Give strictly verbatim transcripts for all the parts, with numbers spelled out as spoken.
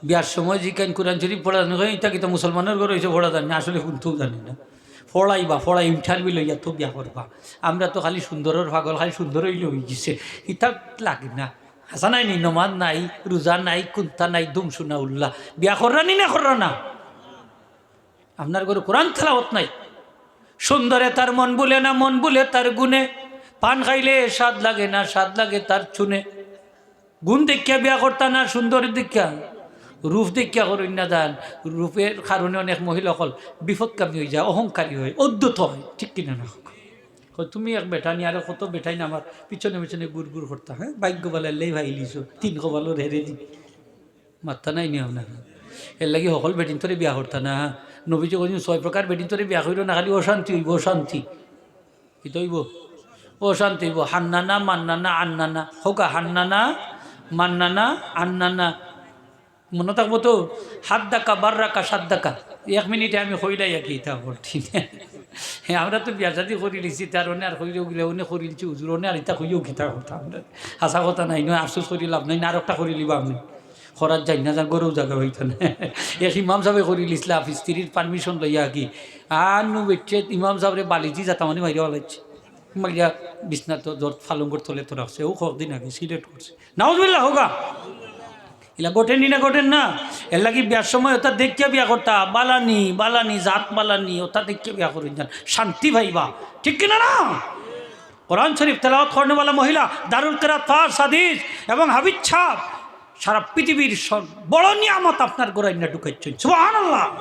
বিয়ার সময় জিকাইন কোরআন শরীফ পড়া জানো, ইতা কিতা মুসলমানর ঘর অইছে পড়া জানি না, আসলে কুন্তাউ জানি না। পড়াইবা, পড়াই ইন্টারভিউ লইয়া তো বিয়া করবা। আমরা তো খালি সুন্দরর পাগল, খালি সুন্দর অইলে অইগেছে, ইতা লাগে না। হাছা নায় নি, নমাজ নাই, রোজা নাই, কুন্তা নাই, দুম শুনা উল্লা। বিয়া কররা নি না কররা না? আপনার ঘরো কোরআন তেলাওয়াত নাই। সুন্দরে তার মন ভুলে না, মন ভুলে তার গুণে। পান খাইলে স্বাদ লাগে না, স্বাদ লাগে তার চুনে। গুণ দেখিয়া বিয়া করতা না, সুন্দর দেখিয়া, রূপ দেখিয়া করইন না জান। রূপর কারণে অনেক মহিলা অকল বিপদগামী অইযায়, অহংকারী অয়, উদ্ধত অয়, ঠিক কিনা না? কয়, "তুমি এক বেটাইন, আরো কত বেটাইন আমার পিছনে পিছনে গুড় গুড় করতা, হ্যাঁ? ভাগ্য ভালা অইলেই পাইলিছো, তিন কপালর হেরে দি।" মাত্তা নাই নি আপনার? এরলাগি হকল বেটিন্তরে বিয়া করতা না। নবীজি কইছইন, "ছয় প্রকার বেটিন্তরে বিয়া করিও না, খালি অশান্তি অইবো, অশান্তি।" কিতা অইবো? অশান্তি অইবো। হান্নানা, মান্নানা, আন্নানা। কউক্কা, হান্নানা, মান্নানা, আন্নানা। মনো থাকবো তো? হাদ্দাকা, বাররাকা, সাদ্দাকা। এক মিনিটে আমি কইলাই আর কি, ইতা বলছি। হ্যাঁ, আমরা তো বিয়া শাদি করিলিছি, তার অনে আর কইলেও গিলা, অনে করিলিছি হুজুর, অনে আর ইতা কইয়াও কিতা করতাম আমরা। হাছা কথা নায়, নয় আফসোস করি লাভ নাই, না আরোকটা করিলিবা আপনে। করাত যাইন না, যান, ঘরো জাগা পাইতা না। এক ইমাম সাবে করিলিছলা, স্ত্রীর পারমিশন লইয়া কি। আর নু বেটিয়ে ইমাম সাবরে বালিদি জাতা মারি মাইরা ফালাইছে। মাইরা বিছনাত তো জোর ফালঙ্গর তলে তো রাখছে, অউ কয়দিন আগে সিলেট করছে। নাউজুবিল্লাহ কউক্কা। ইলা ঘটের নি না ঘটের না? এরলাগি বিয়ার সময় অতা দেখিয়া বিয়া করতা, বালা নি, বালা নি, জাত বালা নি, অতা দেখিয়া বিয়া করইন যান, শান্তি পাইবা। ঠিক কিনা না? কোরআন শরীফ তেলাওয়াত করনেওয়ালা মহিলা, দারুল কেরাত, ফার্স, হাদিস এবং হাফিজ সাব, সারা পৃথিবীর সব বড় নিয়ামত আপনার ঘরো আইনা ঢুকাইছইন। সুবহানাল্লাহ।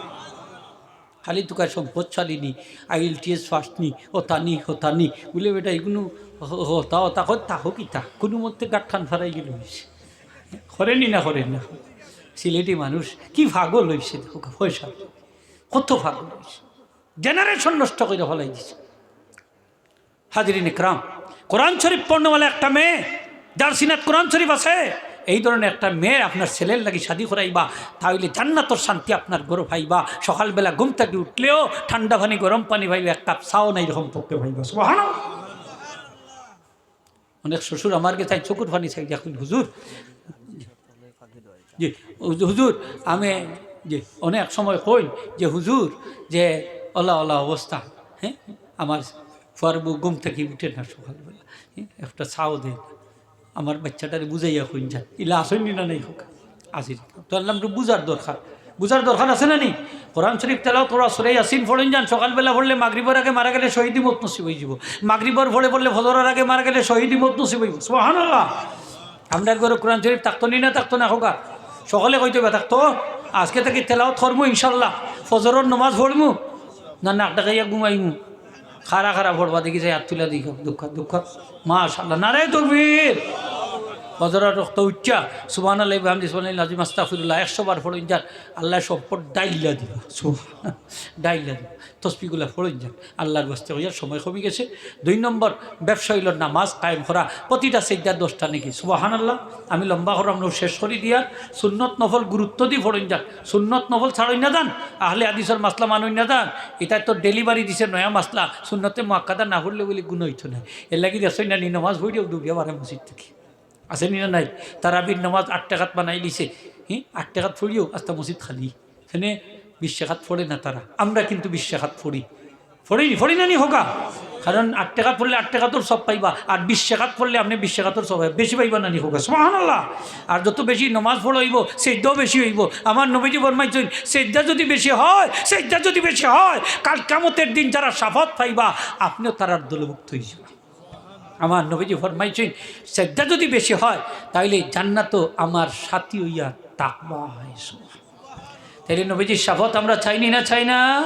খালি তুকায় সম্পদশালী নি, আইএলটিএস পাস নি, অতা নি, হতা নি। বুলে, "বেটা, ইগুনু হ-, হতা, হতা, হতা, হো কিতা?" কুনুমতে গাটখান ফারাই গেল অইছে। করে নি না, করে না। সিলেটি মানুষ কি পাগল অইছে, দেখো, পয়সা। কত পাগল অইছে। জেনারেশন নষ্ট করি ফালাই দিছে। হাজিরিন ইকরাম, কোরআন শরীফ পড়নেওয়ালা একটা মেয়ে, যার সিনাত কোরআন শরীফ আছে, এই ধরনের একটা মেয়ে আপনার ছেলের লাগি শাদি করাইবা, তাইলে জান্নাতর শান্তি আপনার ঘরো পাইবা। সকালবেলা ঘুম থাকি উঠলেও ঠান্ডা পানি, গরম পানি পাইবা, এক কাপ চাও নাই, এরকম পক্ষে পাইবা। সুবহানাল্লাহ। অনেক শ্বশুর আমার গেছে চকুর পানি চাই, দেখইন, "হুজুর।" জি, হুজুর, আমি, জি, অনেক সময় কইন যে, "হুজুর, যে অলা অলা অবস্থা, হ্যাঁ, আমার ফুয়ার বউ ঘুম থাকি উঠে না সকালবেলা, হ্যাঁ, একটা চাও দেন, আমার বাইচ্চাটারে বুঝাইয়া কইন যান।" ইলা আছইন নি না নাই কউক্কা? আছইন। তো আল্লাহ বুঝার দরকার, বুঝার দরকার আছে না নি? কোরআন শরীফ তেলাওয়াত করা, সূরা ইয়াসিন পড়ইন যান, সকালবেলা পড়লে মাগরিবর আগে মারা গেলে শহীদি মউত নসিব অইযিবো। মাগরিবর পরে পড়লে ফজরর আগে মারা গেলে শহীদি মউত নসিব অইবো। সুবহানাল্লাহ। আমরার ঘরো কোরআন শরীফ থাকতো নি না থাকতো না কউক্কা? সকলে কইতো বা থাকতো। আজকে থাকি তেলাওয়াত করমু ইনশাআল্লাহ। ফজরর নমাজ পড়মু, না নাক ডাকাইয়া ঘুমাইমু? খাড়া খাড়া পড়বা দেখি চাই, আত তুলা দেখি, দুঃখ, দুঃখ। মাশাআল্লাহ, নারায়ে তাকবীর। ফজরর ওয়াক্ত উঠিয়া সুবহানাল্লাহি ওয়া বিহামদিহি, সুবহানাল্লাহিল আযীম, আস্তাগফিরুল্লাহ একশো বার পড়ইন যান, আল্লায় সম্পদ ডাইলা দিবা। সুবহান-, ডাইলা দিবা। তসবিগুলা পড়ইন যান। আল্লাহর ওয়াস্তে কইয়ার সময় কমি গেছে। দুই নম্বর, ব্যবসা অইলো নামাজ কায়েম করা, প্রতিটা সেজদা দশটা নেকি। সুবহানাল্লাহ। আমি লম্বা করলাম না, শেষ করি দিয়ার। সুন্নত নফল গুরুত্ব দি পড়ইন যান, সুন্নত নফল ছাড়ইন না যান। আহলে হাদিসর মাসলা মানইন না যান। ইতায় তো ডেলিভারি দিছে নয়া মাসলা, সুন্নতে মুআক্কাদা না পড়লে বুলি গুনা অইতো নায়। এরলাগি দেখছইন না নি, নমাজ পড়িয়াও দৌড়িয়া বারে মসজিদ থাকি। আছে নি না নাই? তারাবির নমাজ আট রাকাত বানাই দিছে, হি, আট রাকাত পড়িয়াও আস্তা মসজিদ খালি। এনে বিশ রাকাত পড়ে না তারা, আমরা কিন্তু বিশ রাকাত পড়ি। পড়ি নি, পড়ি না নি কউক্কা? কারণ আট রাকাত পড়লে আট রাকাতর সওয়াব পাইবা, আর বিশ রাকাত পড়লে আপনে বিশ রাকাতর সওয়াব বেশি পাইবা না নি কউক্কা? সুবহানাল্লাহ। আর যত বেশি নমাজ পড়া অইবো, সেজদাও বেশি অইবো। আমার নবীজি ফরমাইছইন, সেজদা যদি বেশি হয়, সেজদা যদি বেশি হয়, কাল কিয়ামতের দিন যারা শাফাআত পাইবা, আপনেও তারার দলভুক্ত অইযিবা। আমার নবীজি ফরমাইছইন, সেজদা যদি বেশি হয়, তাইলে জান্নাতো আমার সাথী অইয়া থাকবা। তাইলে নবীজির শাফাআত আমরা চাই নি না চাই না?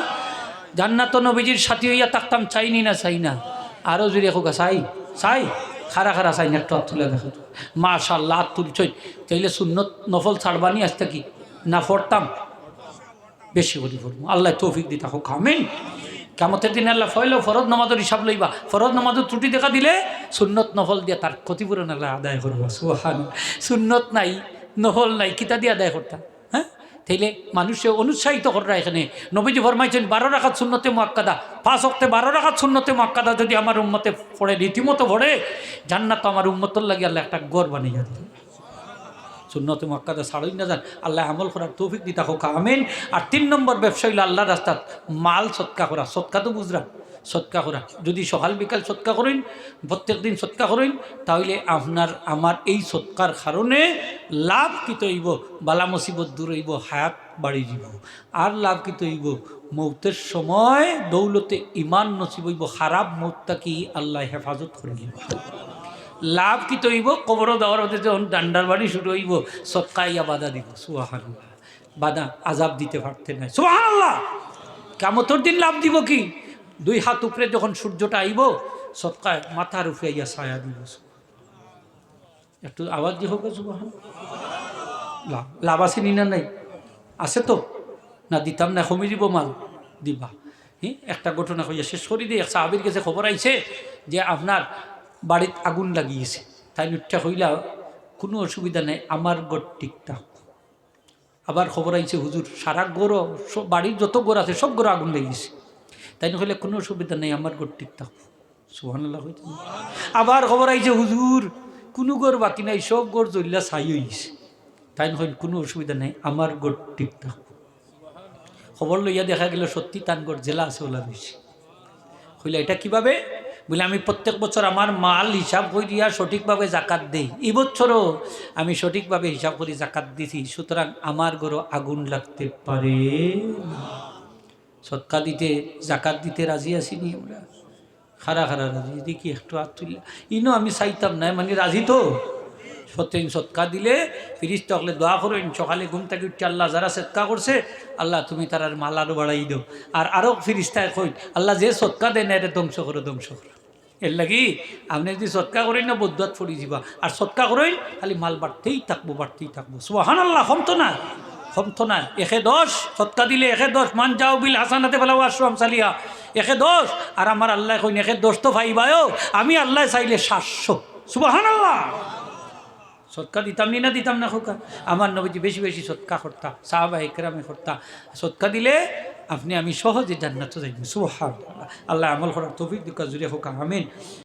জান্নাতো নবীজির সাথী অইয়া থাকতাম চাই নি না চাই না? আরো জোরে কউক্কা, চাই, চাই। খাড়া খাড়া চাই না, একটু আত তুলা দেখো। মাশাআল্লাহ, আত তুলছইন। তাইলে সুন্নত নফল ছাড়বা নি আইজ থাকি? না, পড়তাম। বেশি করি পড়মু। আল্লায় তৌফিক দিতা কউক্কা, আমিন। কিয়ামতের দিন আল্লায় পয়লা ফরজ নামাজর হিসাব লইবা। ফরজ নামাজর ত্রুটি দেখা দিলে সুন্নত নফল দিয়া তার ক্ষতিপূরণ আল্লায় আদায় করবা। সুবহানাল্লাহ। সুন্নত নাই, নফল নাই, কিতা দিয়া আদায় করতা? হ্যাঁ? তাইলে মানুষে অনুৎসাহিত কররা এখানে। নবীজি ফরমাইছইন, বারো রাকাত সুন্নতে মুআক্কাদা, পাঁচ ওয়াক্তে বারো রাকাত সুন্নতে মুআক্কাদা যদি আমার উম্মতে পড়ে, রীতিমতো পড়ে, জান্নাতো আমার উম্মতর লাগি আল্লায় একটা ঘর বানাইয়া দিবা। সুন্নতে মুআক্কাদা ছাড়ইন না যান। আল্লায় আমল করার তৌফিক দিতা কউক্কা, আমিন। আর তিন নম্বর ব্যবসা অইলো আল্লার রাস্তাত মাল সদকা করা। সদকা তো বুঝরা, সদকা করা। যুদি সকাল বিকাল সদকা করইন, প্রত্যেক দিন সদকা করইন, তা অইলে আপনার আমার এই সদকার কারণে লাভ কিতা অইবো? বালা মুসিবত দূর অইবো, হায়াত বাড়ি যিবো। আর লাভ কিতা অইবো? মউতের সময় দৌলতে ইমান নসিব অইবো, খারাপ মউত থাকি আল্লায় হেফাজত করি নিবো। লাভ কিতা অইবো? কবরো যাওয়ার বাদে যখন ডান্ডার বাড়ি শুরু অইবো, সদকায় আইয়া বাধা দিবো। সুবহানাল্লাহ। বাধা, আযাব দিতে পারতে নায়। সুবহানাল্লাহ। কিয়ামতর দিন লাভ দিবো কি? দুই হাত উপরে যখন সূর্যটা আইবো, সদকায় মাথার উপরে আইয়া ছায়া দিবো। একটু আওয়াজ দি কউক্কা, সুবহান। লাভ, লাভ আছে নি না নাই? আছে তো? না দিতাম না, কমি দিব মাল। দিবা। হি, একটা ঘটনা কইয়া শেষ করি দেই। এক সাহাবীর গেছে খবর আইছে যে আপনার বাড়িত আগুন লাগি গেছে। তাইন উঠিয়া কইলা, "কুনু অসুবিধা নাই, আমার ঘর ঠিক থাকবো।" আবার খবর আইছে, "হুজুর, সারা ঘর, সব বাড়ির যত ঘর আছে, সব ঘর আগুন লাগি গেছে।" তাইন কইলা, "কুনু অসুবিধা নাই, আমার ঘর ঠিক থাকবো।" সুবহানাল্লাহ কইতা। আবার খবর আইছে, "হুজুর, কুনু ঘর বাকি নাই, সব ঘর জ্বলিয়া ছাই অই গেছে।" তাইন কইন, "কুনু অসুবিধা নাই, আমার ঘর ঠিক থাকবো।" খবর লইয়া দেখা গেল সত্যি তান ঘর যেলা আছে ওলা রইছে। কইলা, "ইটা কিভাবে?" বলে, "আমি প্রত্যেক বছর আমার মাল হিসাব করিয়া সঠিকভাবে জাকাত দেই, ই বছরও আমি সঠিকভাবে হিসাব করি জাকাত দিছি, সুতরাং আমার ঘরো আগুন লাগতে পারে না।" সদকা দিতে, জাকাত দিতে রাজি আছি নি আমরা? খারা খারা রাজি, দেখি একটু আত তুলিয়া। ইনো আমি চাইতাম না, মানে রাজি তো? প্রত্যেকদিন সদকা দিলে ফিরিস্তা অকলে দোয়া করইন, সকালে ঘুম থাকি উঠিয়া, "আল্লাহ, যারা সদকা করছে, আল্লাহ তুমি তারার মাল আরো বাড়াই দেও।" আর আরো ফিরিস্তায় কইন, "আল্লাহ, যে সদকা দেয় না, এরে ধ্বংস করো, ধ্বংস করো।" এর লাগি আপনে যুদি সদকা করইন না, বদদোয়াত পড়ি যিবা। আর সদকা করইন, খালি মাল বাড়তেই থাকবো, বাড়তেই থাকবো। সুবহানাল্লাহ, কমতো নায়, কমতো নায়। একে দশ, সদকা দিলে একে দশ, "মান জাআ বিল হাসানাতি ফালাহু আশরু আমসালিহা", একে দশ। আর আমার আল্লায় কইন, "একে দশ তো পাইবায়ও, আমি আল্লায় চাইলে সাতশো।" সুবহানাল্লাহ। সদকা দিতাম নি না দিতাম না কউক্কা? আমার নবীজি বেশি বেশি সদকা করতা, সাহাবায়ে কেরামে করতা। সদকা দিলে আপনে আমি সহজে জান্নাতো যাইমু। সুবহানাল্লাহ। আল্লায় আমল করার তৌফিক দেউক্কা, জুরে কউক্কা আমিন।